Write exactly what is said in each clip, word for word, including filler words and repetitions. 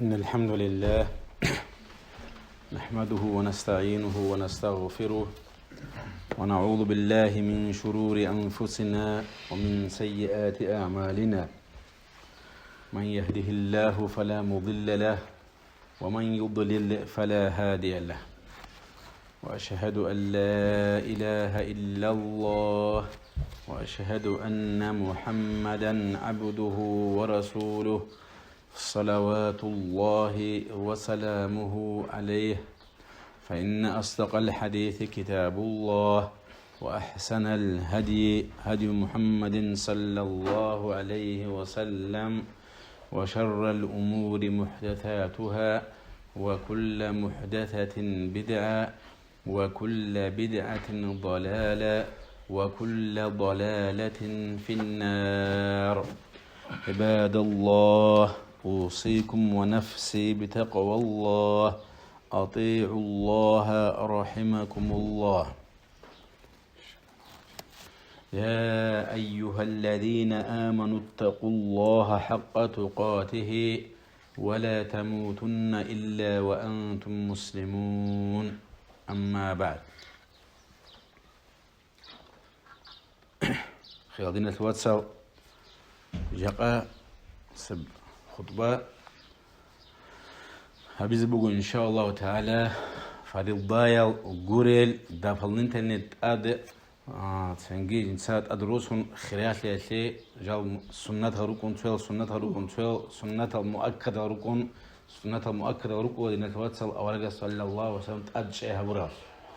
إن الحمد لله نحمده ونستعينه ونستغفره، ونعوذ بالله من شرور أنفسنا ومن سيئات أعمالنا. من يهده الله فلا مضل له، ومن يضلل فلا هادي له. وأشهد أن لا إله إلا الله، وأشهد أن محمدا عبده ورسوله، صلوات الله وسلامه عليه، فإن أصدق الحديث كتاب الله، وأحسن الهدي هدي محمد صلى الله عليه وسلم، وشر الأمور محدثاتها، وكل محدثة بدعة، وكل بدعة ضلالة، وكل ضلالة في النار. عباد الله، أوصيكم ونفسي بتقوى الله. أطيعوا الله رحمكم الله. يا أيها الذين آمنوا اتقوا الله حق تقاته ولا تموتن إلا وأنتم مسلمون. أما بعد. Хириял диналъул вацал, жакъа саб-, хутӀба гьабизе буго, иншааллагьу тагӀала, фаридаял гурел, дополнительный тӀад, а, цинги жинца тӀад росун хириялъе, жал суннатал рукӀун цоял, суннатал рукӀун цоял, суннатал муаккадал рукӀун, суннатал муаккадал рукӀула, диналъул вацал, аварагас, саллаллагьу гӀалайгьи ва саллам, тӀад чӀей гьабурал.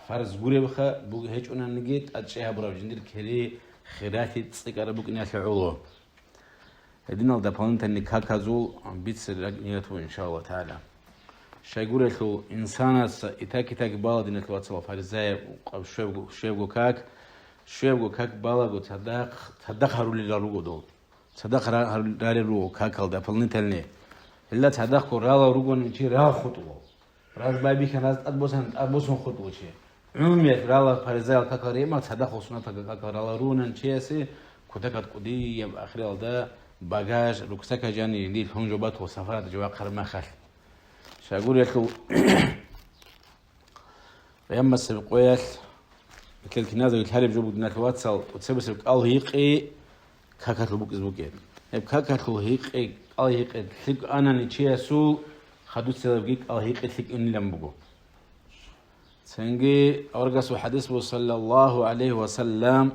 Фарз гуребха буг-, гьечӀонаниги, тӀад чӀей гьабураб жиндир кири хиралъи цӀикӀкӀараб букӀиналъе гӀоло. Гьединал дополнительный каказул бицер ракӀ ният буго, иншааллагь тагӀала. Щайгурелъул инсанас итак-итак бала, диналъул вацал, фаризаяб къаб-, щвебго, щвебго как, щвебго как балаго цадахъ, цадахъ гьарулел руго дол. Цадахъ ра-, гьарулел руго какал дополнительный. Гьелда цадахъго ралал ругони чи рагъ хутӀула. Раз байбихьан, раз тӀад босан, тӀад босун хутӀулчи. ГӀумумиялъ рала фаризаял какал рима, цадахъ суннатал какал рала рунан чиясе кутакат кӀудияб ахиралда багаж, руксака жани, жиндир лъун жо батул сафарат жо вахъараб мехалъ. Щайгурелъул къиямасеб къоялъ, БетӀер киназаги лъалеб жо бугин, диналъул вацал, тӀоцебесеб кӀал гьикъи какалъул букӀизе букӀин. Гьеб какалъул гьикъи, кӀал гьикъи лъикӀ анани чиясул, хадусилабги кӀал гьикъи лъикӀ унилан буго. Цинги аварагасул хадис буго, саллаллагьу гӀалайгьи ва саллам,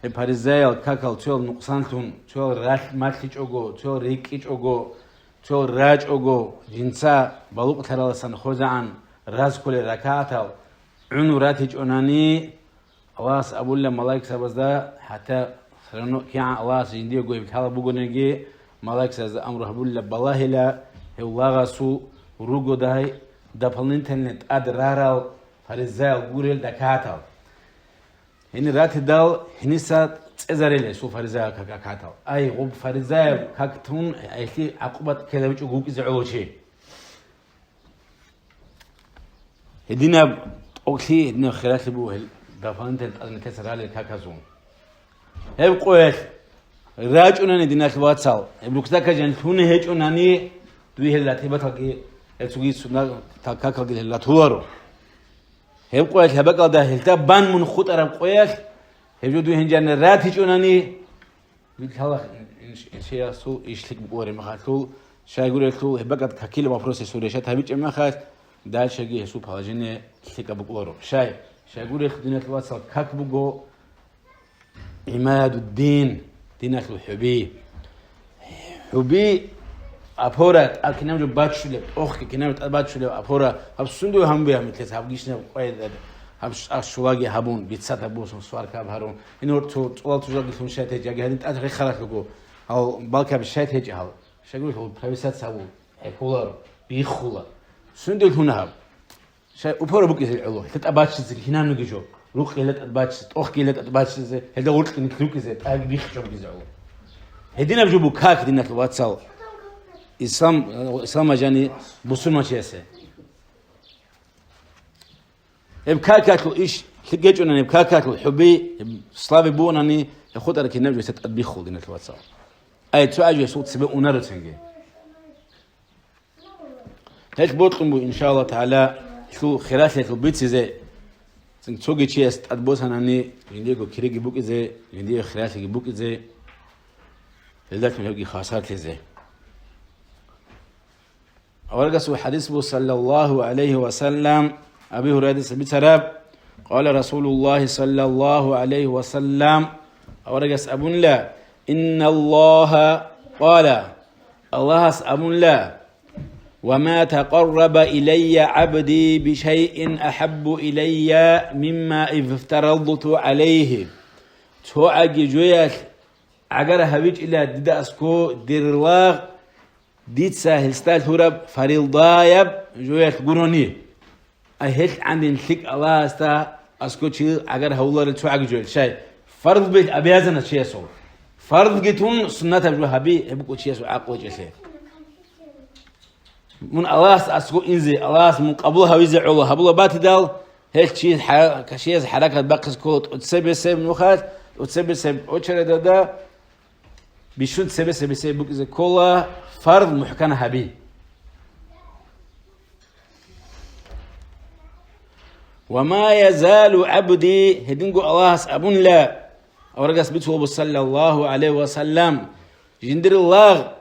гьеб фаризаял какал цоял нукъсанлъун, цоял ралъ малъичӀого, цоял рикӀкӀичӀого, цоял рачӀого, жинца балукълъараласан хвезегӀан раз кколел ракагӀатал гӀуну ратичӀонани, Аллагьас абула малаикзабазда, хӀатта все равно кигӀан Аллагьас жиндиего гьеб лъалеб бугониги, малаикзабазда амру гьабула, балагьила гьев лагъасул ругодай дополнительный тӀад рарал фаризаял гурел ракагӀатал. Гьенир ратидал, гьениса цӀезарила гьесул фаризаял как-, ракагӀатал. Ай, гъуб фаризаял как тун, гьелъие гӀакъубат ккелабичӀого вукӀизе гӀоло чи. Гьединаб тӀокӀлъи, гьединаб хиралъи буго гьел дополнительно тӀад нилъеца ралел каказул. Гьеб къоялъ рачӀунани, диналъ вацал, гьеб рукзака жан лъуни гьечӀунани, дуе гьел ратибаталги, гьел цоги суннатал какалги гьел ратуларо. Гьеб къоялъ гьеб бакӀалда гьелда бан мун хутӀараб къоялъ, гьеб жо дуе гьенжани ратичӀунани, Вилълъала ин-, ин-, иншиясул ишлъи букӀунаре мехалъул, щайгурелъул гьеб бакӀад какилаб вопросесул решат гьабичӀеб мехалъ, дальшеги гьесул положение лъикӀаб букӀуларо. Щай, щайгурелъул, диналъул вацал, как буго гӀимадуддин, диналъул хӀуби. ХӀуби, опора, а, кинаб жо бачулеб, тӀохги кинаб тӀад бачулеб опора, гьаб сундуе гьанбе гьамитлъес, гьаб гишнаб къвайда, гьаб ш-, а, щулаги гьабун, бицата босун, сварка гьаб гьарун. Гьанив цо-, цӀулал тужалги лъун шайт гьечӀ, яги гьадин тӀад рехаралъуго, гьал балкаб шайт гьечӀ гьал. Щайгурелъул провисать гьабун, хӀекъоларо, биххула. Сундуе лъуна гьаб. Щай, упора букӀизе гӀоло, гьелда тӀад баччизе кинабниги жо. Рукъ гьелда тӀад баччизе, тӀохги гьелда тӀад баччизе, гьелда гъуркьги рукӀизе, тӀаги биххичӀого букӀизе гӀоло. Гьединаб жо буго как, диналъул вацал. Ислам, ислам жани бусурманчиясе. Гьеб какалъул иш лъикӀ гьечӀунани, гьеб какалъул хӀуби, гьеб слави бугонани, гьеб хутӀараб кинаб жо гьесда тӀад биххула, диналъул вацал. Ай, цо гӀажу гьесул цебе унару цинги. Гьелъ бокьун буго, иншаллагь тагӀала, гьелъул хиралъиялъул бицизе, цинги цоги чияс тӀад босанани, жиндиего кириги букӀизе, жиндие хиралъиги букӀизе, гьелдалъун гьебги хвасарлъизе. Аварагасул хадис буго, саллаллагьу гӀалайгьи ва саллам, Аби Гьурайрас бицараб, къала Расулуллагьи саллаллагьу гӀалайгьи ва саллам, аварагас абунила, инналлагьа къала, Аллагьас абунила, ва ма такъарраба илайя гӀабди бишайин ахӀаббу илайя мимма ифтарадту гӀалайгьи. Цо гӀаги жоялъ гӀагар гьавичӀила дида аскӀо дир лагъ, дица гьесда лъураб фарилдаяб жоялъ гурони. Ай гьелъ гӀадин лъикӀ Аллагьасда аскӀо чи гӀагар гьавуларел цо гӀаги жоялъ. Щай? Фарз бел обязанность чиясул. Фарзги тун, суннатаб жо гьаби, гьеб букӀо чиясул гӀакълу гьечӀелъе. Мун Аллагьас аскӀо инзе, Аллагьас мун къабул гьавизе гӀоло гьабула батидал, гьелъ чи хӀа-, чияс хӀаракат бахъизе ккола тӀоцебесеб нухалъ, тӀоцебесеб очередалда, бищун цебесеб бесеб букӀизе ккола, фарз мухӀкан гьаби. Ва ма язалу гӀабди, гьединго Аллагьас абунила, аварагас бицулеб, саллаллагьу гӀалайгьи ва саллам, жиндир лагъ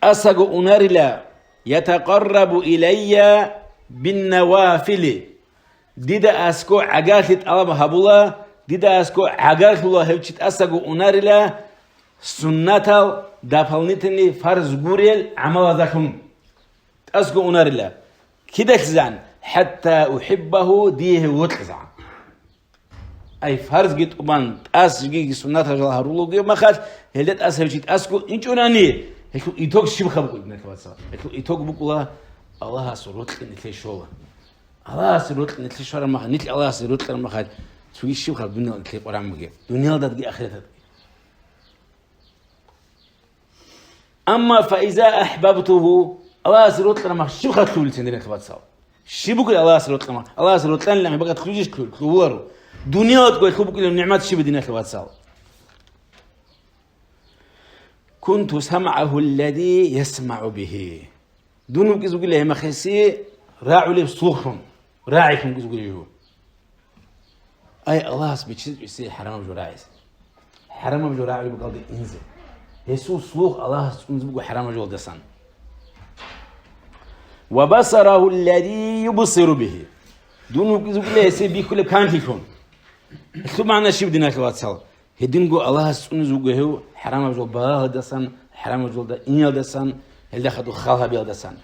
тӀасаго унарила, ятакъаррабу илайя биннавафили. Дида аскӀо гӀагарлъи тӀалаб гьабула, дида аскӀо гӀагарлъула гьев чи тӀасаго унарила, суннатал, дополнительный, фарз гурел гӀамалаздалъун тӀасго унарила. Кидалъизан? ХӀатта ухӀиббагьу, дие гьев вокьизан. Ай, фарзги тӀубан, тӀас жиги суннатал жал гьарулев махалъ, гьелда тӀас гьев чи тӀасго инчӀунани, гьелъул итог щибха букӀун, диналъ вацал? Гьелъул итог букӀула Аллагьасул рокьи нилъе щола. Аллагьасул рокьи нилъе щвараб махалъ, нилъ Аллагьасул рокьараб махалъ, цоги щибха дуниял нилъе къваран бугеб, дуниялдадги ахираталдги. Амма фаиза ахӀбабтугьу, Аллагьас рокьараб махалъ щибха лъугьулел, диналъ вацал? Щиб буго Аллагьас рокьараб махалъ? Аллагьас рокьарилан гьеб бакӀалъ лъугьинчӀищ лъу-, лъугьуларо? Дуниялалда гьелъул букӀунеб нигӀмат щиб, диналъ вацал? Кунту самгӀагьу аллази ясмагӀу бигьи. Дун вукӀиз вугилан гьеб мехалъ гьесие рагӀулеб слухлъун, рагӀилъун вукӀиз вугилан гьев. Ай, Аллагьас биччазе чӀезе хӀарамаб жо рагӀизе. ХӀарамаб жо рагӀулеб бакӀалде инзе. Гьесул слух Аллагьас цӀунизе буго хӀарамаб жолдасан. Ва басарагьу аллази юбсиру бигьи. Дун вукӀиз вугилан гьесие бихьулеб канлъилъун. Гьелъул магӀна щиб, диналъ вацал? Гьединго Аллагьас цӀунизе вуго гьев хӀарамаб жол балагьалдасан, хӀарамаб жолда иниялдасан, гьелда хадуб хал гьабиялдасан.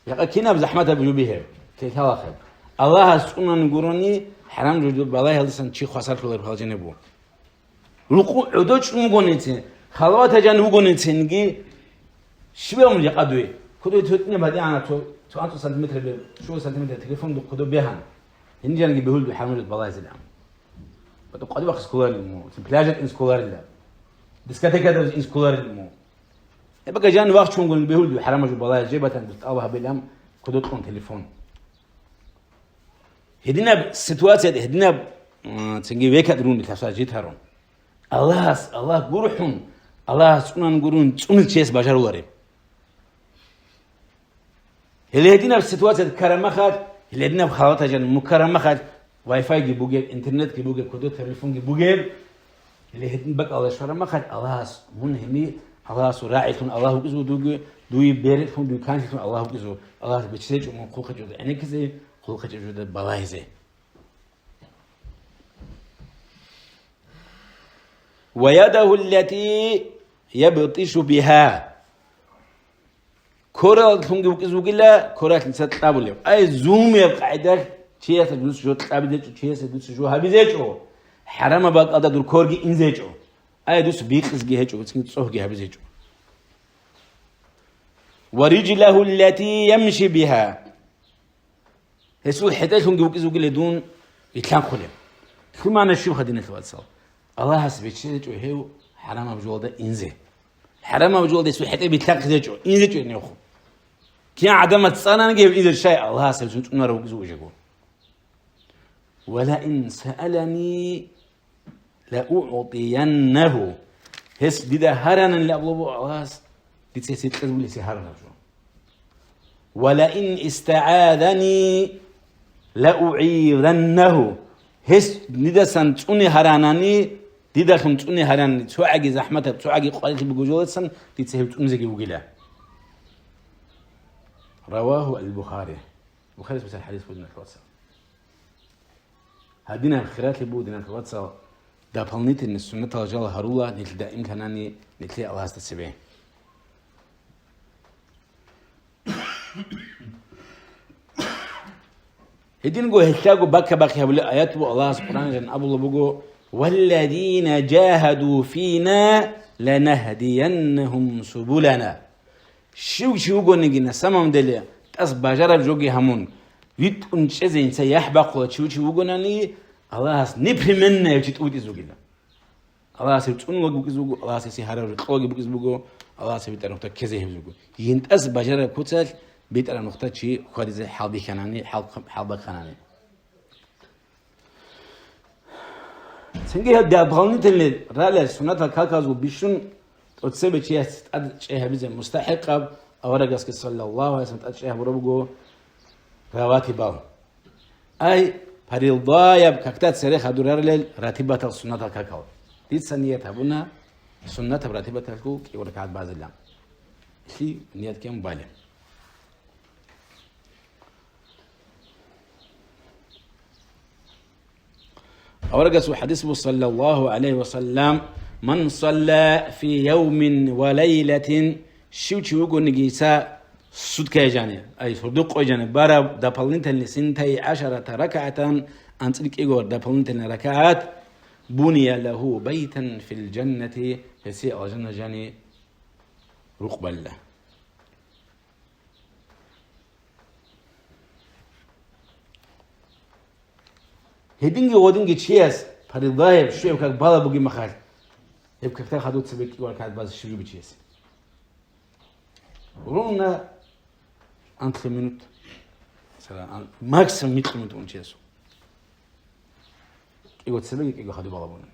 Жакъа кинаб захӀматаб жо бугеб, телъалахъеб. Аллагьас цӀунани гурони, хӀарам жо балагьалдасан чи хвасарлъулареб хал жаниб буго. Рукъу гӀодов чӀун вугоницин, халаватаб жанив вугоницинги, щиб гьабун жакъа дуе? Кодов тӀутӀине бадигӀана цо, цо анцӀго сантиметр бе-, щуго сантиметр телефон духъ кодов бегьан. Гьениб жанги бегьулеб хӀарамаб жо балагьизилан. Бату къватӀиб бахъизе кколарилан мун, пляжалде инзе кколарилан, дискотекаялде инзе кколарилан мун. Гьеб бакӀалъ жан вахчунгун бегьулеб хӀарамаб жо балагьизе, батани дус тӀалаб гьабилан кодов кьун телефон. Гьединаб ситуацияда, гьединаб, м, цинги векалъ руни лъабса житарун. Аллагьас, Аллагь гурхӀун, Аллагьас цӀунан гурун цӀунизе чияс бажарулареб. Гьеле гьединаб ситуацияда ккараб махалъ, гьеле гьединаб халаталда жанив мун ккараб махалъ, Wi-Fi-ги бугеб, интернетги бугеб, кодоб телефонги бугеб, гьеле гьедин бакӀалда щвараб махалъ, Аллагьас мун гьениб, Аллагьасул рагӀилъун Аллагь вукӀизе вуго дуе, дуе бералъун, дуе канлъилъун Аллагь вукӀизе вуго. Аллагьас биччазе чӀо мун хъулухъ гьечӀеб жода гӀенеккизе, хъулухъ гьечӀеб жода балагьизе. Ва ядагьу аллати ябтишу бигьа. Кораллъунги вукӀизе вугила, коралъ дица кьабулеб. Ай, зулмияб къагӀидалъ чиясда дуца жо кьабизе чӀо, чиясда дуца жо гьабизе чӀо. ХӀарамаб бакӀалда дур корги инзе чӀо. Ай, дуца бикъизеги гьечӀо, цинги цӀогьги гьабизе чӀо. Ва рижлагьу аллати ямши бигьа. Гьесул хӀетӀелъунги вукӀизе вугила дун вилълъанхъулеб. Лъимана щибха, диналъ вацал? Аллагьас биччазе чӀо гьев хӀарамаб жолда инзе. ХӀарамаб жолда гьесул хӀетӀе билълъанхъизе чӀо, инзе чӀо гьенивхъ. КигӀан гӀадамаз цӀананги гьев инзе, щай Аллагьас гьесул цӀунарав вукӀизе вуго жего. «Ва ла ин саалани ла угӀтияннагьу». Гьес дида гьаранани абулеб буго Аллагьас, дица гьесие кьезе буго гьесие гьаранаб жо. «Ва ла ин истагӀазани ла угӀизаннагьу». Гьес нидасан цӀуне гьаранани, дидалъун цӀуне гьаранани, цогӀаги захӀматаб, цогӀаги къварилъи бугеб жоялдасан дица гьев цӀунизеги вугила. Равагьу аль-Бухари. Бухарис бицараб хӀадис буго, диналъул вацал. Гьадинаб хиралъи буго, диналъул вацал, дополнительный суннатал жал гьарула нилъ даимлъанани нилъее Аллагьасда цебе. Гьединго гьелъаго бакабахъи гьабулеб аят буго, Аллагьас Къуръан жан абулеб буго: «Валладина жагьаду фина ланагьдияннагьум субулана». Щив чи вугониги, на самом деле, тӀас бажараб жоги гьамун, витӀун чӀезе инса яхӀ бахъула чи чи вугонаниги, Аллагьас непременно гьев чи тӀутӀиз вугила. Аллагьас гьев цӀунулаги букӀиз буго, Аллагьас гьесие гьарав рекьолаги букӀиз буго, Аллагьас гьев битӀараб нухда ккезе гьев буго. ЙинтӀас бажараб куцалъ битӀараб нухда чи хьвадизе хӀалбихьанани, хӀал-, хӀалбахъанани. Цинги гьеб дополнительный ралел суннатал каказул бищун тӀоцебе чияс тӀад чӀей гьабизе мустахӀикъаб, аварагасги саллаллагьу гӀалайгьи вассалам тӀад чӀей гьабураб буго раватибал. Ай, парилдаяб какда цере хадурарилел ратибатал суннатал какал. Дица ният гьабуна суннатаб ратибаталъул кӀиго ракагӀат базилан. Лъи ният ккун бале. Аварагасул хӀадис буго, саллаллагьу гӀалайгьи ва саллам: «Ман салла фи явмин ва лайлатин», щив чи вугониги гьесда суткай жани, ай, сордо къой жани, бараб дополнительный синтай гӀашарата ракагӀатан, анцӀила кӀиго дополнительный ракагӀат, «буния лагьу байтан фил жаннати», гьесие алжана жани рукъ балила. Гьединги гъодинги чияс парилдаяб щуяб как бала бугеб мехалъ, гьеб какда хадур цебе кӀиго ракагӀат базе щиб жо буго чиясе? Ровно анлъго минут, масала, ан-, максимум микьго минут ун чиясул. КӀиго цебеги кӀиго хадур бала бугин.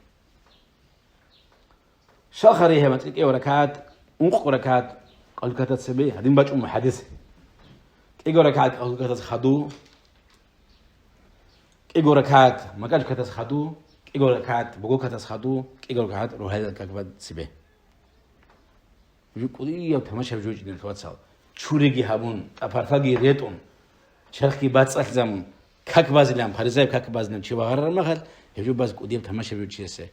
Щал харихӀе, масала, кӀиго ракагӀат, ункъго ракагӀат къалката цебе гьадин бачӀун хӀадис. КӀиго ракагӀат къалкатас хаду, кӀиго ракагӀат макӀалкатас хаду, кӀиго ракагӀат богокатас хаду, кӀиго ракагӀат рогьалил какбат цебе. Жо кӀудияб тамашаб жо, диналъул вацал. Чуриги гьабун, тӀапарталги ретӀун, черхги бацӀцӀалъизамун, как базилан, паризаяб как базилан чи вагьарараб мехалъ, гьеб жо баз кӀудияб тамашаб жо чиясе.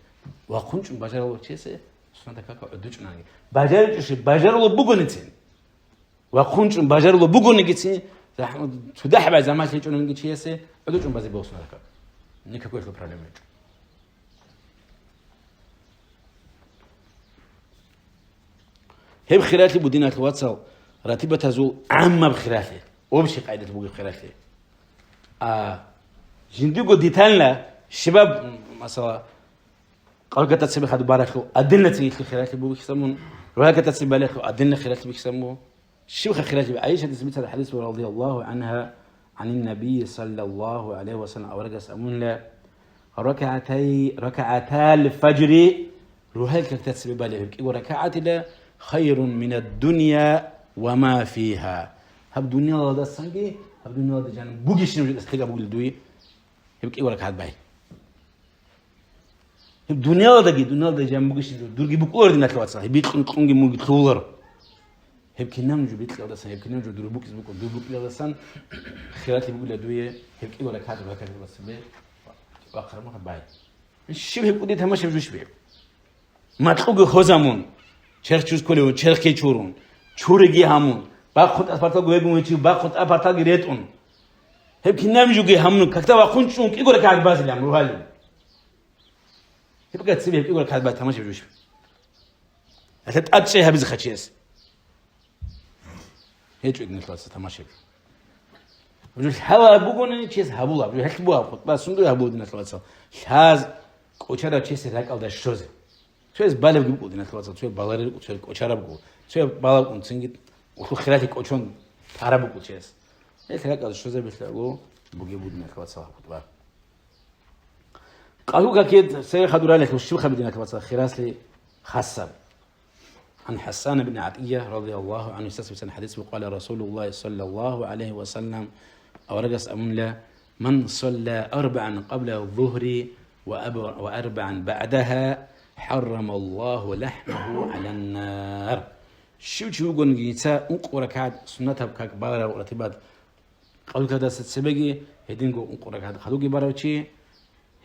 Вахъун чӀун бажарулев чиясе суннатал какал гӀодов чӀунаги. БажаричӀони, бажарулеб бугоницин. Вахъун чӀун бажарулеб бугонигицин, захӀмат, цо дагьаб заман лъечӀониги чиясе, гӀодов чӀун базе босуна как. Никакой проблемы нечӀо. Гьеб хиралъи буго, диналъул вацал, ратибатазул гӀаммаб хиралъи, общий къайдалъ бугеб хиралъи. А жиндирго детально щибаб, м, масала, къалката цебе хадуб баралъул отдельно цинги хиралъи бугеб хисамун, рогьалката цебе балалъул отдельно хиралъи бугеб хисамун. Щибха хиралъи? ГӀайшатица бицараб хӀадис буго, радияллагьу гӀангьа, гӀанин Набий саллаллагьу гӀалайгьи ва саллам, аварагас абунила: «РакагӀатай-, ракагӀатал фажри», рогьалил какда цебе балеб гьеб кӀиго ракагӀатила, «хайрун минад дунья ва ма фигьа». Гьаб дуниялалдасанги, гьаб дуниялалда жаниб бугебщинаб жо тӀаса лъикӀаб бугила дуе гьеб кӀиго ракагӀат бай. Гьеб дуниялалдаги, дуниялалда жан бугищин жо, дурги букӀуларо, диналъул вацал, гьеб бикьун кьунги мунги лъугьуларо. Гьеб кинаб жо бикьиялдасан, гьеб кинаб жо дур букӀиз букӀун, дур букӀиялдасан хиралъи бугила дуе гьеб кӀиго ракагӀат, ракагӀат цебе вахъараб мехалъ бай. Щиб гьеб кӀудияб тамашаб жо щиб гьеб? Макьуги хозамун, черх чуз кколевун, черхги чурун, чуриги гьамун, бахъун тӀапарталги вегун вичи, бахъун тӀапарталги ретӀун. Гьеб кинаб жоги гьамун, какда вахъун чӀун кӀиго ракагӀат базилан рогьалил. Гьеб гьеб цебе гьеб кӀиго ракагӀат баз тамашаб жо щиб? Гьалъа тӀад чӀей гьабизеха чияс. ГьечӀо, диналъул вацал, тамашаб жо. Жо лъалеб бугони чияс гьабула, жо гьелъ бугеб хутӀба сундуе гьабула, диналъул вацал. Лъаз кӀочарав чиясе ракӀалда щозе. Цояс балебги букӀула, диналъул вацал, цояб баларел букӀула, цояб кӀочараб букӀула, цояб балеб букӀун цинги улъул хиралъи кӀочон тараб букӀула чияс. Гьелъ ракӀалда щозабилъаго бугеб буго, диналъул вацал, хутӀба. Къалъул какде цере хадуралелъул щиб хабидиналъ, вацал, хиралъи хасаб. عن حسان بن عطية رضي الله عنه, гьесдаса бицана хӀадис буго, قال رسول الله صلى الله عليه وسلم, аварагас абунила: من صلى أربعا قبل الظهر وأب-, وأربعا بعدها حرم الله لحمه على النار. Щив чи вугониги жинца ункъо ракагӀат суннатаб как барав ратибат къалулкадаса цебеги, гьединго ункъо ракагӀат хадуги барав чи,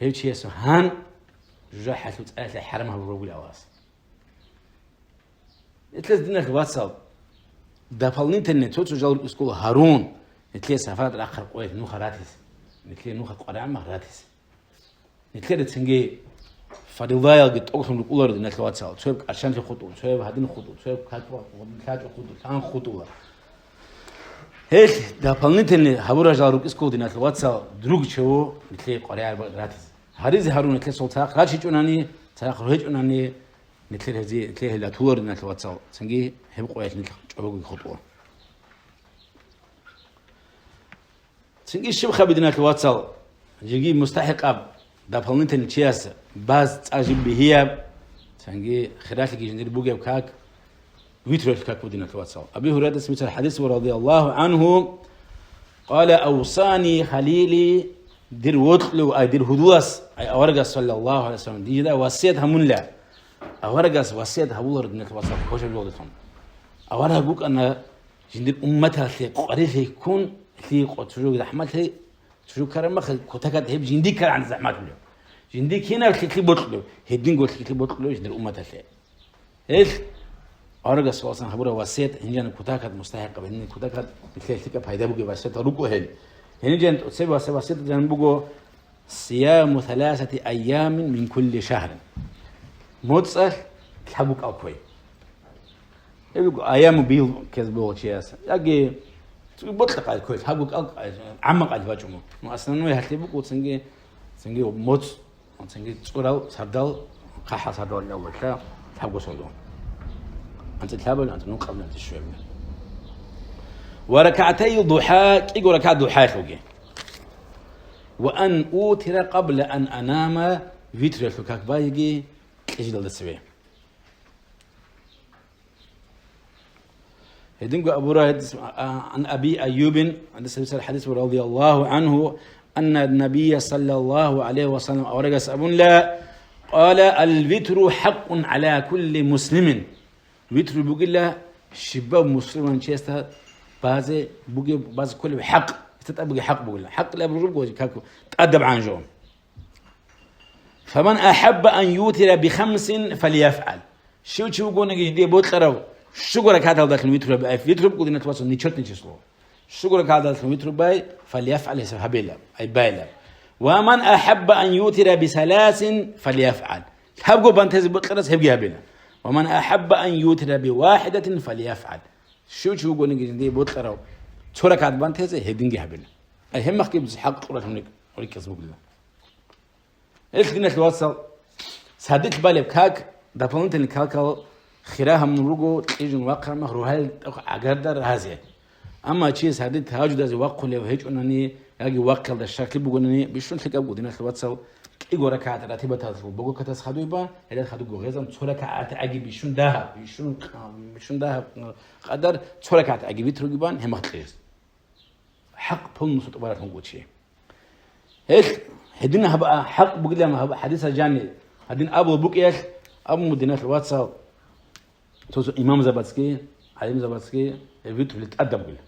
гьев чиясул гьан жужахӀалъул цӀаялъе хӀарам гьабураб бугила Аллагьас. Нилъеца, диналъ вацал, дополнительный цо-цо жал рукӀине ккола гьарун, нилъее сапарат рахъараб къоялъ нуха ратизе, нилъее нуха къваригӀамал ратизе. Нилъеда цинги фаризаялги тӀокӀлъун рукӀунаро, диналъ вацал, цояб кӀаршанлъи хутӀула, цояб гьадин хутӀула, цояб как-, лъачӀо хутӀула, лъан хутӀула. Гьелъ дополнительный гьабурал жал рукӀине ккола, диналъ вацал, другого нилъее къваригӀараб ратизе. Гьаризе гьарун нилъее цо цадахъ рачичӀунани, цадахъ рогьичӀунани, нилъер гьезие, нилъее гьел ратуларо, диналъ вацал, цинги гьеб къоялъ нилъ чӀобогоги хутӀула. Цинги щиб хабидиналъ вацал, жеги мустахӀикъаб дополнительный чияс баз цӀа жиб бихьияб, цинги хиралъиги жиндир бугеб как, витрулъ как бугиналъ вацал. Аби Гьурайрас бицараб хӀадис буго, رضي الله عنه, قال: أوصاني خليلي, дир вокьулев, ай, дир гьудулас, ай, аварагас, صلى الله عليه وسلم, дида васият гьабунила. Аварагас васият гьабуларо, диналъ вацал, квешаб жолдалъун. Авараг вукӀана жиндир умматалъе къварилъи ккун, лъикъо цо жо захӀмалъи, цо жо ккараб мехалъ, кутакат гьеб жиндие ккарагӀан захӀмалъулев. Жиндие кинаб лъикӀлъи бокьулев, гьединго лъикӀлъи бокьулев жиндир умматалъе. Гьелъ аварагас, саллаллагьу гӀалайгьи ва саллам, гьабураб васият, гьениб жаниб кутакат, мустахӀикъаб, гьениб кутакат, нилъее лъикӀаб пайда бугеб васиятал рукӀуна гьел. Гьениб жаниб цебе васият, васияталда жаниб буго: صيام ثلاثة أيام من كل شهر. МоцӀалъ лъабго кӀал кквей. Гьеб буго аяму бил ккезе буго чияс. Яги бокьа кӀал кквей, лъабго кӀал, гӀамма кӀал бачӀун. Ну, основное гьалъе буго цинги, цинги моцӀ, цинги цӀурал сардал, хъахӀал сардал, лъабго сондо. АнцӀила лъабабилеб, анцӀила нукъабилеб, анцӀила щуябилеб. وركعتي الضحى, кӀиго ракагӀат духӀаялъулги. وأن أوتر قبل أن أنام, витрулъ как байиги кьижидалда цеве. Гьединго Абу Гьурайрас, а, а, عن أبي أيوب, гьадис, гьадис, رضي الله عنه, أن النبي صلى الله عليه وسلم, аварагас абунила, قال: الوتر حق على كل مسلم. Витру бугила щибаб мусульманчиясда базе бугеб, базе кколеб хӀакъ, гьесда тӀад бугеб хӀакъ бугила. ХӀакъ лъаб руго, как тӀадаб гӀан жо. فمن أحب أن يوتر بخمس فليفعل. Щив чи вугониги жиндие бокьарав щуго ракагӀаталдалъун витру гьабе, ай, витру буго, диналъ вацал, нечётное число. Щуго ракагӀаталдалъун витру бай, فليفعل, гьесаб гьабила, ай, байила. ومن أحب أن يوتر بثلاث فليفعل. Лъабго бантезе бокьарас гьебги гьабила. ومن أحب أن يوتر بواحدة فليفعل. Щив чи вугониги жиндие бокьарав цо ракагӀат бантезе, гьединги гьабила. Ай, гьеб мехги хӀакъ кьуралъун рикӀ-, рикӀкӀине бугила. Гьелъ, диналъ вацал, сардилъ балеб как, дополнительный какал хира гьабун руго, кьижун вахъараб мехалъ рогьалил тӀокӀ гӀагарда разе. Амма чи сардилъ тагьажудазе вахъулев гьечӀонани яги вахъиялда щаклъи бугонани, бищун лъикӀаб буго, диналъ вацал, кӀиго ракагӀат ратибаталъул богокатас хадуй бан, гьелда хадубго гъезан цо ракагӀат гӀаги бищун дагьаб, бищун, бищун дагьаб къадар цо ракагӀат гӀаги витруги бан гьеб мехалъ кьижизе. ХӀакъ полностью тӀубаралъун гучи. Гьелъ, гьедин гьаб хӀакъ бугилан гьаб хӀадисалъ жани, гьадин абулеб букӀиналъ, абун буго, диналъ вацал, цо-цо имамзабацги, гӀалимзабацги гьеб витрули тӀадаб бугила.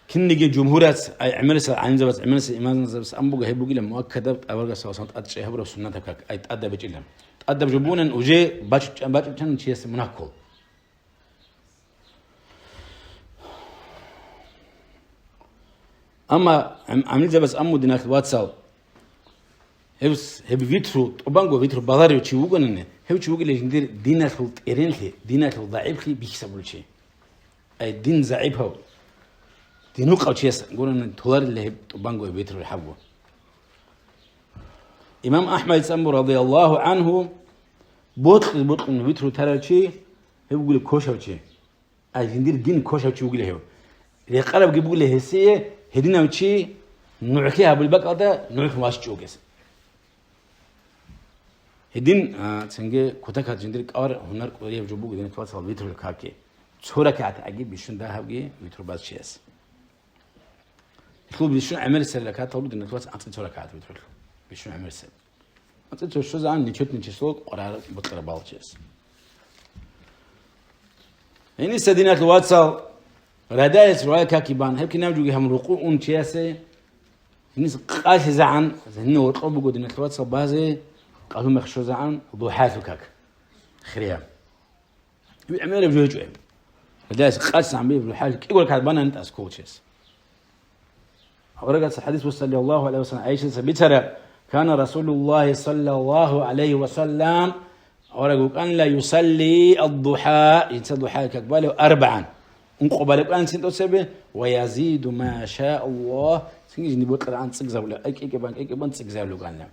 Кинниги жумгьурас, ай, гӀемерисел гӀалимзабац, гӀемерисел имамзабац абун буго, гьеб бугила муаккадаб, аварагас саллаллагьу гӀалайгьи ва саллам тӀад чӀей гьабураб суннатаб как, ай, тӀадаб гьечӀилан. ТӀадаб жо бугилан уже бачӀ-, бачӀичӀани чиясе мунагь ккола. Амма гӀам-, гӀамилзабаз амму, диналъ вацал, гьев с-, гьеб витру, тӀубанго витру баларев чи вугониги, гьев чи вугила жиндир диналъул тӀеренлъи, диналъул загӀиплъи бихьизабулев чи. Ай, дин загӀипав, динукъав чияс гурони толарила гьеб тӀубанго витру рахӀабго. Имам АхӀмадица амру, радияллагьу гӀангьу, бокьи-бокьун витру тарав чи, гьев вугила кошав чи. Ай, жиндир дин кошав чи вугила гьев. Рекъарабги бугила гьесие, гьединав чи нугӀлъи гьабулеб бакӀалда нугӀлъун вачӀчӀугес. Гьедин, а, цинги кутакаб жиндир кӀвар гьунар кӀудияб жо буго, диналъул вацал, витру какги. Цо ракагӀат гӀаги бищун дагьабги витру баз чияс. Гьелъул бищун гӀемерисел ракагӀатал руго, диналъул вацал, анцӀила цо ракагӀат витрулъул. Бищун гӀемерисел. АнцӀила цо щвезегӀан ничего ничего кӀвараб бокьараб бал чияс. Гьениса, диналъул вацал, радайас рогьалил какги бан, гьеб кинаб жоги гьабун рукъу ун чиясе, гьениса къалъизегӀан, гьенив гьоркьоб буго, диналъул вацал, базе, къалъумехъ щвезегӀан духӀалъул как. Хирияб. Гьеб гӀемераб жо гьечӀо гьеб. Радайас къалъизегӀан бе духӀалъул кӀиго ракагӀат банани тӀаса ккола чияс. Аварагасул хадис буго, саллаллагьу гӀалайгьи ва саллам, ГӀайшаца бицараб: «Кана Расулуллагьи саллаллагьу гӀалайгьи ва саллам», авараг вукӀанила, «юсалли ад-духӀа», жинца духӀа как балев, «арбагӀан», ункъо балев вукӀанила цин тӀоцебе, «ва язиду ма шаа Аллагь», цинги жиндир бокьарабгӀан цӀикӀкӀинабулев, ай, кӀикӀкӀинабан, кӀикӀкӀинабан цӀикӀкӀинабулев вукӀанила.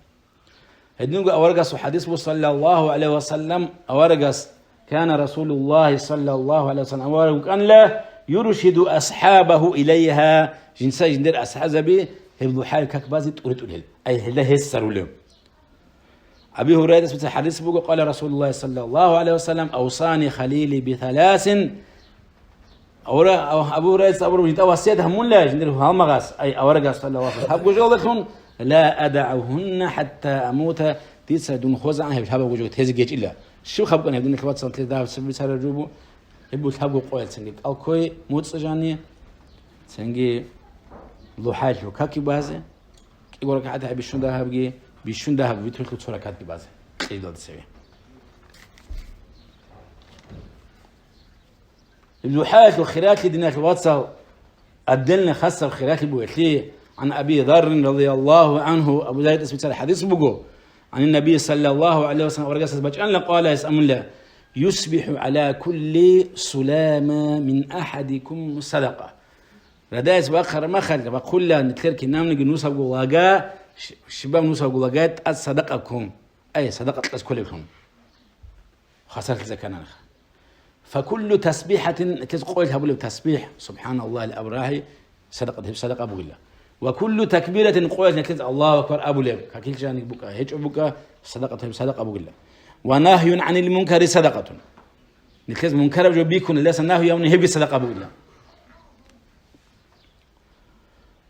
Гьединго аварагасул хадис буго, саллаллагьу гӀалайгьи ва саллам, аварагас, «Кана Расулуллагьи саллаллагьу гӀалайгьи ва саллам», авараг вукӀанила, «юршиду асхӀабагьу илайгьа», жинца жиндир асхӀабзаби гьеб духӀаяб как базе тӀури-тӀурел, ай, гьелда гьесарулев. Аби Гьурайрас бицараб хадис буго, «Къала Расулуллагьи саллаллагьу гӀалайгьи ва саллам: авсани халили бисаласин», Авара-, Абу Гьурайраца абураб жинда васият гьабула жиндир гьалмагъас, ай, аварагас, саллаллагьу гӀалайгьи ва саллам, гьабго жоялдалъун: «Ла адагӀугьунна хӀатта амута», дица дун хвезегӀан гьеб лъабабго жо тезе гьечӀила. Щиб хабкъан гьеб, диналъул вацал, лъезда гьаб сабби цараб жо буго, гьеб лъабго къоялъ цинги кӀал ккой муцӀи жани, цинги духӀаялъул какги базе, кӀиго ракагӀат гьаб бищун дагьабги, бищун дагьаб витрулъул цо ракагӀатги базе, кьедалде цеве. ДухӀаялъул хиралъи, диналъул вацал, отдельно хасаб хиралъи бугелъи, гӀан Аби Заррин радияллагьу гӀангьу, Абу Зарридаса бицараб хадис буго, гӀанин Наби саллаллагьу гӀалайгьи ва саллам, аварагасдаса бачӀана, къала, гьес абула: «ЮсбихӀу гӀала кулли сулама мин ахӀадикум садакъа». Радайас вахъараб мехалъ, вахъула нилъер кинабниги нусабго лага, щ-, щибаб нусабго лага тӀад садакъа ккун, ай, садакъа кьезе кколеблъун. Хасарлъи закананха. «Факуллу тасбихӀатин», нилъеца къоялъ гьабулеб тасбихӀ, «СубхӀаналлагьи», абураб гьеб садакъа, гьеб садакъа бугила. «Ва куллу такбиратин», къоялъ нилъеца «Аллагьу акбар» абулеб, какил жаниб букӀа, гьечӀо букӀа, садакъа, гьеб садакъа бугила. «Ва нагьюн гӀанил мункари садакъатун». Нилъеца мункараб жо бихьун, гьелдаса нагью гьабуни, гьебги садакъа бугила.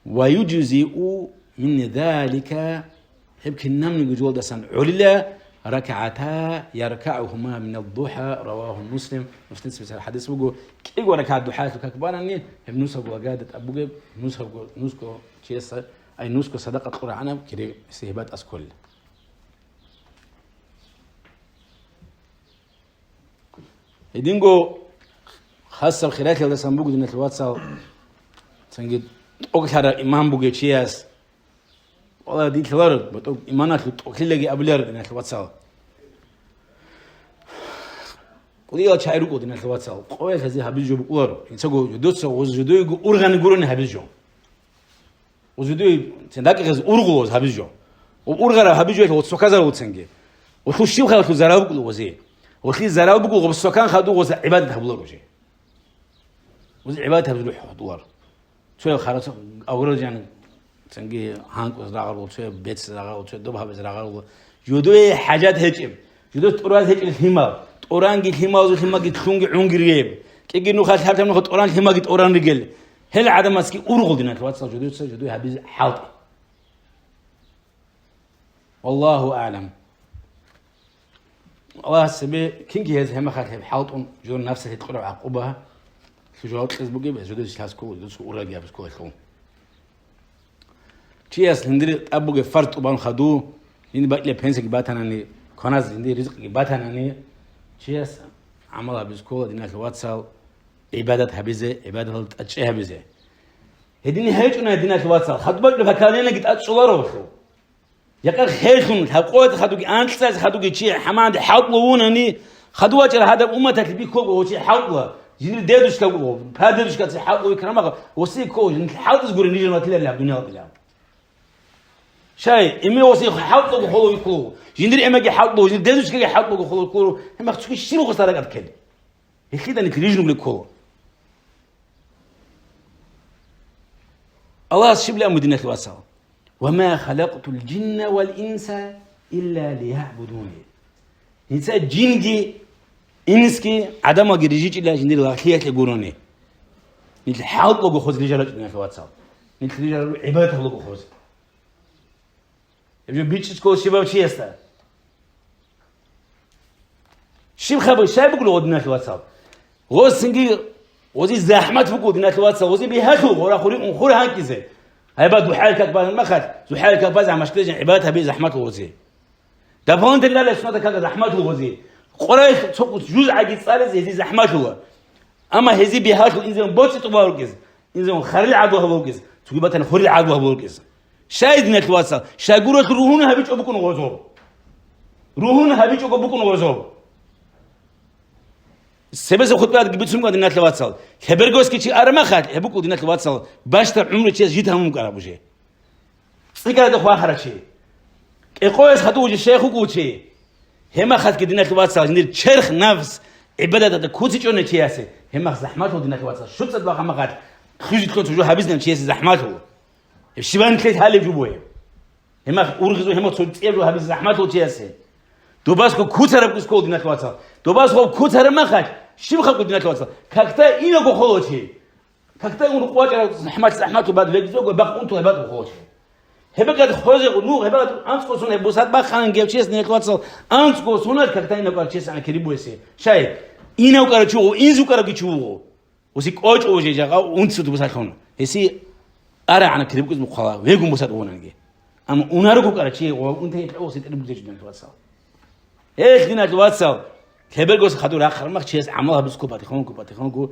«Ва юджзиу мин залика», гьеб кинабниги жоялдасан гӀолила, «ракагӀата яркагӀугьума минад-духӀа», равагьу Муслим, Муслимица бицараб хадис буго, кӀиго ракагӀат духӀаялъул как банани, гьеб нусабго лагаялда тӀад бугеб, нусабго, нусго чияс, ай, нусго садакъа кьурагӀанаб кири гьесие гьеб тӀаса кколила. Гьединго хасаб хиралъиялдасан буго, диналъул вацал, цинги тӀокӀлъараб иман бугев чияс, валлагь, дилъ ларо, батӀу иманалъул тӀокӀлъилаги абуларо, диналъул вацал. КӀудиял чагӀи рукӀо, диналъул вацал, къоялъ гьезие гьабизе жо букӀуларо. Жинцаго жидуца гъоз жидуего ургъани гурони гьабизе жо. Ва жидуе цин дакӀигъаз ургъулоз гьабизе жо. Ва ургъараб гьабизе жо гъоз цоказарулцинги. Ва лъущиб халалъул зарал букӀуло гъозе. Ва лъи зарал букӀуло гъоз цокан хадув гъоз гӀибадат гьабуларо же. Гъоз гӀибадат гьабизе рухӀ хадулар. Цоял харас аврал жан цинги гьанкӀуз рагъарул, цоял бец рагъарул, цоял доб гьабиз рагъарул. Жидуе хӀажат гьечӀеб. Жидуе тӀураз гьечӀел лъимал. ТӀуранги лъималзул лъималги лъунги гӀунги ригьеб. КӀиги нуха лъаб-лъаб нуха тӀуран лъималги тӀуран ригел. Гьел гӀадамазги ургъул, диналъул вацал, жидуца жидуе гьабизе хӀалтӀи. Валлагьу аълам. Аллагьас цебе кинги гьез гьемахалъ гьеб хӀалтӀун жидер напсалъе кьураб гӀакъуба, лъужал кьез бугеб, жидуе лъаскул, жидуца ургъаги гьабиз кколелъул. Чияс жиндир тӀад бугеб фарз тӀубан хадув, жиндир бакӀилеб пенсияги батанани, кваназ жиндир ризкъги батанани, чияс гӀамал гьабизе ккола, диналъул вацал, гӀибадат гьабизе, гӀибадаталда тӀадчӀи гьабизе. Гьедин гьечӀони, диналъул вацал, хадуб бакӀилеб поколениеги тӀадчӀоларо гьелъул. Якъа херлъун, лъабкъоялда хадуги, анкьцӀаялда хадуги чи хӀаманде хӀалтӀулев вунани, хадув вачӀарав гьадаб умматалъе бихьуларо гьев чи хӀалтӀула, жиндир дедушкаго, прадедушкаца хӀалтӀулев вихьараб мехалъ, гьесие ккола жиндир хӀалтӀизе гурони жиндир ватиларилан дуниялалдилан. Щай, эми гьесие хӀалтӀулаго холев вихьулев, жиндир эмаги хӀалтӀулев, жиндир дедушкаги хӀалтӀулаго холев вихьулев, гьеб мехалъ цоги щиб гъоса ракӀалде ккел? Гьелъидал нилъ рижунги ккола. Аллагьас щиб лъан буго, диналъул вацал? «Ва ма халакътул жинна вал инса илля лиягӀбудуни». Нилъер жинги, инсги, гӀадамалги рижичӀила жиндир лагълъиялъе гурони. Нилъ хӀалтӀулаго хоз рижарачӀо, диналъул вацал. Нилъ рижарал гӀибадат гьабулаго хоз. Гьеб жо бичӀчӀи ккола щибав чиясда. Щиб хабар, щай букӀула гъодиналъул вацал? Гъосинги гъози захӀмат букӀула, диналъул вацал, гъози бигьалъул гъора хури унхур гьанкӀизе. Гьайба духӀаялъ как базан махалъ, духӀаялъ как базан машгьалъе гӀибадат гьаби захӀмат гъози. Дополнительно лъала суннатал как захӀмат гъози. Къорай цо жуз гӀаги цӀализе гьези захӀмат лъула. Амма гьези бигьалъул инзан боцӀи тӀубал рукӀиз, инзан харил гӀадлу гьабулукӀиз, цоги батани хурил гӀадлу гьабулукӀиз. Щай, диналъул вацал, щайгурелъул ругьун гьабичӀо букӀун гъозо. Ругьун гьабичӀого букӀун гъозо. Цебеса хутӀбаялдаги бицун буго, диналъул вацал. Лъебергосги чи арамахалъ, гьеб букӀул, диналъул вацал, бащда гӀумру чияс жид гьамун кӀараб уже. ЦӀикӀкӀарада хвахара чи. КӀикъояс хадув уже шейх вукӀул чи. Гьемахалъги, диналъул вацал, жиндир черх нафс гӀибадаталда куцичӀони чиясе, гьемах захӀмалъул, диналъул вацал, щуцӀад ва гьамахалъ хъужилъун цо жо гьабизнав чиясе захӀмалъул. Гьеб щибан нилъер гьалеб жо бугеб? Гьемах ургъизу гьемах цо цӀияб жо гьабизе захӀмалъул чиясе. Добасго куцараб кӀускол, диналъул вацал. Добасго куцараб махалъ, щиб халкъу, диналъул вацал? Какда инаго холо чи. Какда ун къвачӀараб захӀмат, захӀмату бад вегизого бахъ унту гьебат холо чи. Гьебекад хозе, ну, гьебекад анцӀго сон гьеб бусад бахъан гев чияс, диналъул вацал, анцӀго сонал какда инав кӀвар чияс ана кири буэсе. Щай, инав кӀара чи вуго, инзу кӀараги чи вуго. Уси кӀочӀо уже жагъа унци дубусалъун. Гьеси арагӀана кирибкӀиз мухъала, вегун бусад угьунанги. Амма унарго кӀара чи ва унта гьеб гьев сетӀер бугечӀо, диналъул вацал. Гьелъ, диналъул вацал, лъебергос хадур рахъармах чияс гӀамал гьабиз ккола, батихъун ккола, батихъун ккола.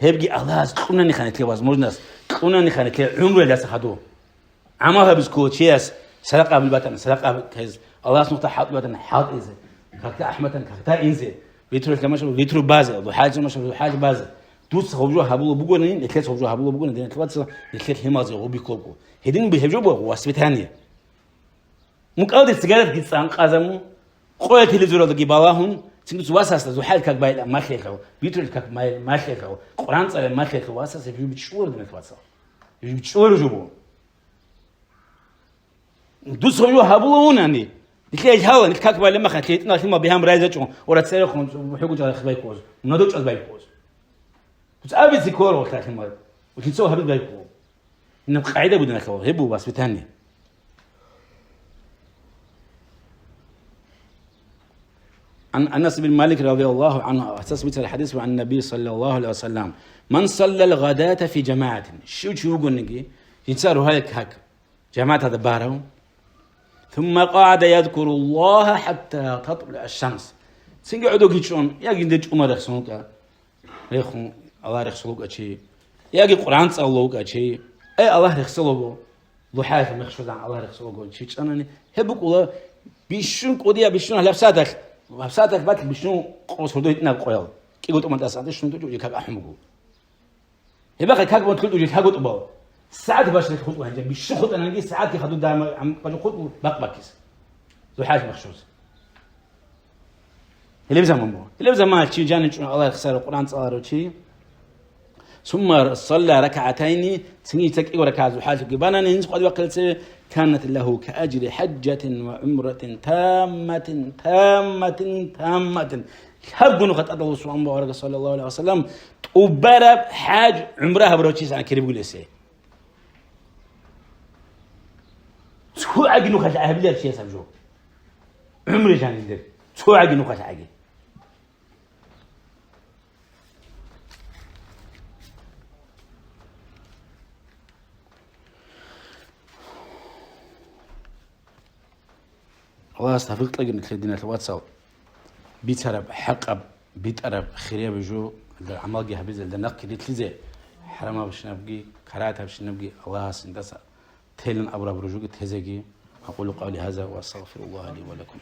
Гьебги Аллагьас кьунани ханетлъе возможность, кьунани ханетлъе гӀумруялдаса хадур. ГӀамал гьабиз ккола чияс, садакъа гьабил батана, садакъа гьабиз, Аллагьас нухда хӀалтӀи батана, хӀалтӀизе, какда ахӀматан, какда инзе, витру лъамашал, витру базе, духӀалзамашал, духӀал базе. Дуц гьаб жо гьабулеб бугони, нилъец гьаб жо гьабулеб бугони, диналъул вацал, нилъер лъималзе гъуб бихьулго. Гьедин би гьеб жо буго воспитание. МукӀалде сигаретги цӀан къазамун, къоя телевизоралдаги балагьун, цин дуц васасда духӀал как байла малъелъав, витру как май-, малъелъав, Къуран цӀалеб малъелъав васас гьеб жо бичӀчӀуларо, диналъул вацал. Гьеб жо бичӀчӀуларо жо буго. Дуца гьев гьабула унани, нилъее лъала, нилъ как балеб махалъ, лъетӀинал лъимал бигьан райзачӀун, ора церехун хӀугу чӀалахъ байкъоз, мунадо чӀваз байкъоз. Дуца абизе ккола гьалъ лъимал, лъицо гьабиз байкъо. Наб къагӀида буго, диналъул вацал, гьеб буго воспитание. عن أنس بن مالك رضي الله عنه، أساس بيت الحديث عن النبي صلى الله عليه وسلم، من صلى الغداة في جماعة. Щив чи вугониги, жинца рогьалил как, жамагӀаталда барав. ثم قعد يذكر الله حتى تطلع الشمس. Цинги гӀодовги чӀун, яги жинда чӀумал рехсон вукӀа, рехун, Аллагь рехсолев вукӀа чи, яги Къуран цӀалулев вукӀа чи, ай Аллагь рехсолого, лухӀаялъул мех щвезегӀан Аллагь рехсолого чи чӀанани, гьеб букӀула бищун кӀудияб, бищун гьалаб сагӀаталъ, гьаб сагӀаталъ батӀ бищун къо-, сордо гьитӀинаб къоял, кӀиго тӀоман тӀасан тӀе щун тӀучӀо как ахӀун буго. Гьеб бахъи как бан лъутӀу жил хӀагутӀубал. СагӀат башалъ хутӀу гьанже, бищун хутӀананги, сагӀатги хадуб дама гьам бачӀун хутӀу бакъ баккис. ЗухӀаялъ махщуз. Гьелеб заман буго. Гьелеб заман чи жанив чӀун Аллагь рехсарав, Къуран цӀаларав чи. ثم صلى ركعتين, цинги ца кӀиго ракагӀат зухӀаялъулги банани, гьинз къватӀивахъилцеве, كانت له كأجر حجة وعمرة تامة، تامة، تامة. Лъабго нухалъ тӀадал вуссун аварагас, саллаллагьу гӀалайгьи ва саллам, тӀубараб хӀаж, гӀумра гьабурав чиясгӀан кири бугилесе. Цо гӀаги нухалъ гьабилар чияс гьаб жо. ГӀумру жанилер. Цо гӀаги нухалъ гӀаги. Аллагьас тавфикъ кьегин нилъер, диналъул вацал, бицараб, хӀакъаб, битӀараб, хирияб жо, гьелда гӀамалги гьабизе, гьелда нахъги рилълъизе, хӀарамабщинабги, карагьатабщинабги Аллагьас жиндаса телин абураб ружуги тезеги. أقول قولي هذا وأستغفر الله لي ولكم.